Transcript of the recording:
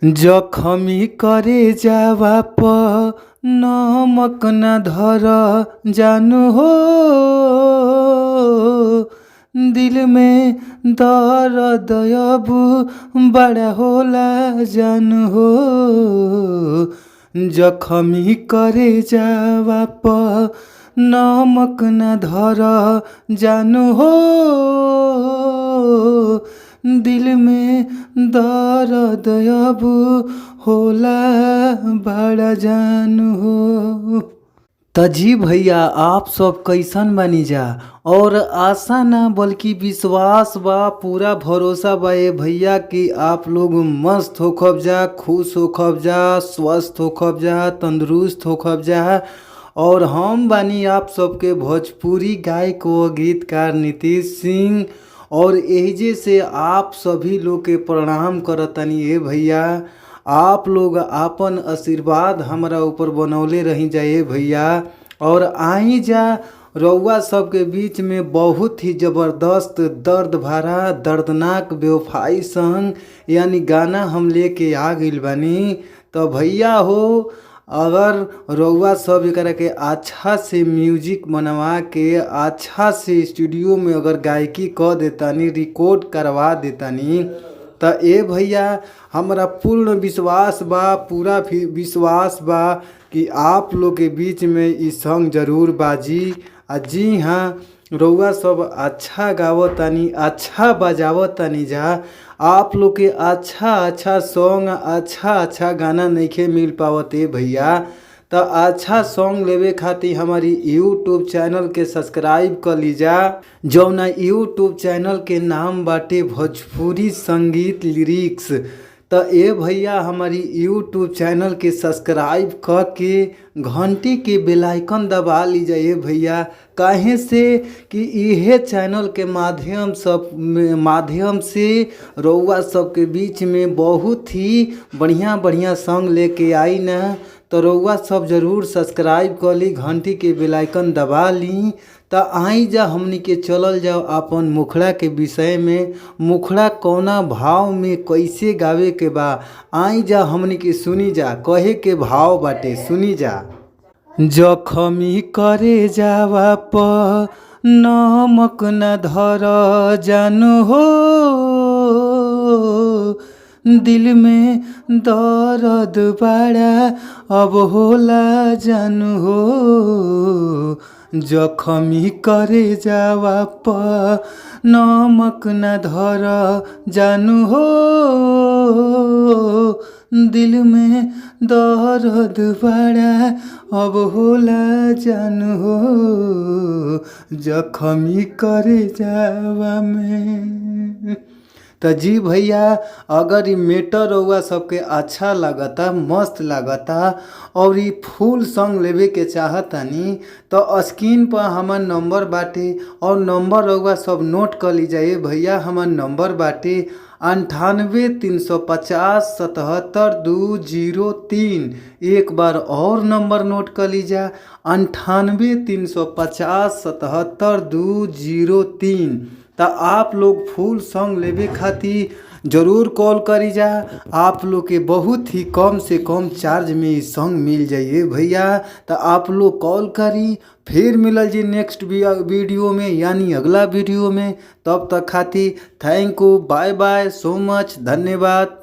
जखमी करे जावा प नमक न धर जानू हो, दिल में दर्द अब बड़ा होला जानू हो। जखमी करे जावा प नमक न धर जानू हो, दिल में दर्द अब होला बड़ा जानू हो। त जी भैया आप सब कैसन बानी जा और आशा ना बल्कि विश्वास बा, पूरा भरोसा बा ए भैया कि आप लोग मस्त होखब जा, खुश होखब जा, स्वस्थ होखब जा, तंदुरुस्त होखब जा। और हम बानी आप सबके भोजपुरी गायक व गीतकार नीतीश सिंह और एहिजे से आप सभी लोग के प्रणाम करतनी ए भैया। आप लोग आपन आशीर्वाद हमरा ऊपर बनौले रही जाए भैया। और आई जा रउआ सबके बीच में बहुत ही ज़बरदस्त दर्द भरा दर्दनाक बेवफाई संग यानी गाना हम लेके आ गइल बानी। तो भैया हो, अगर रउआ सब एकरा के अच्छा से म्यूजिक बनवा के अच्छा से स्टूडियो में अगर गायकी क देतानी, रिकॉर्ड करवा देतानी त ए भैया हमरा पूर्ण विश्वास बा, पूरा विश्वास बा कि आप लोग के बीच में ई सॉन्ग जरूर बाजी। आ जी हाँ, रउआ सब अच्छा गावतानी, अच्छा बजावतानी जा। आप लोग के अच्छा अच्छा सॉन्ग, अच्छा अच्छा गाना नइखे मिल पावत ए भैया। त अच्छा सॉन्ग लेवे खातिर हमारी यूट्यूब चैनल के सब्सक्राइब कर लीजा, जौना यूट्यूब चैनल के नाम बाटे भोजपुरी संगीत लिरिक्स। त ए भैया हमारी यूट्यूब चैनल के सब्सक्राइब क के घंटी के बेल आइकन दबा लीजा ए भैया। काहे से कि इहे चैनल के माध्यम से रउआ सबके बीच में बहुत ही बढ़िया बढ़िया सॉन्ग लेके आई ना, तो रउआ सब जरूर सब्सक्राइब कर ली, घंटी के बेल आइकन दबा ली। त आई जा हमनी के चलल जाओ आपन मुखड़ा के विषय में, मुखड़ा कौना भाव में कैसे गावे के बा, आई जा हमनी के सुनी जा, कहे के भाव बाटे, सुनी जा। जखमी करे जावा प नमक न धर जानू हो, दिल में दर्द बड़ा अब होला जानू हो। जखमी करे जावा प नमक न धर जानू हो, दिल में दर्द बड़ा अब होला जानू हो। जखमी करे जावा में। त जी भैया अगर ई मेटर रउआ सबके अच्छा लागता, मस्त लागता और ई फुल सॉन्ग लेवे के चाहतानी तो स्क्रीन पर हमार नंबर बाटे और नंबर रउआ सब नोट कर लीजा भैया। हमार नंबर बाटे 98 350 77 203। एक बार और नंबर नोट कर लीजा, 98 350 77 203। त आप लोग फुल सॉन्ग लेवे खातिर जरूर कॉल करी जा। आप लोग के बहुत ही कम से कम चार्ज में ई सॉन्ग मिल जाइए भैया। त आप लोग कॉल करी, फिर मिलल जी नेक्स्ट वीडियो में यानी अगला वीडियो में। तब तक खातिर thank you, bye bye, so much, धन्यवाद।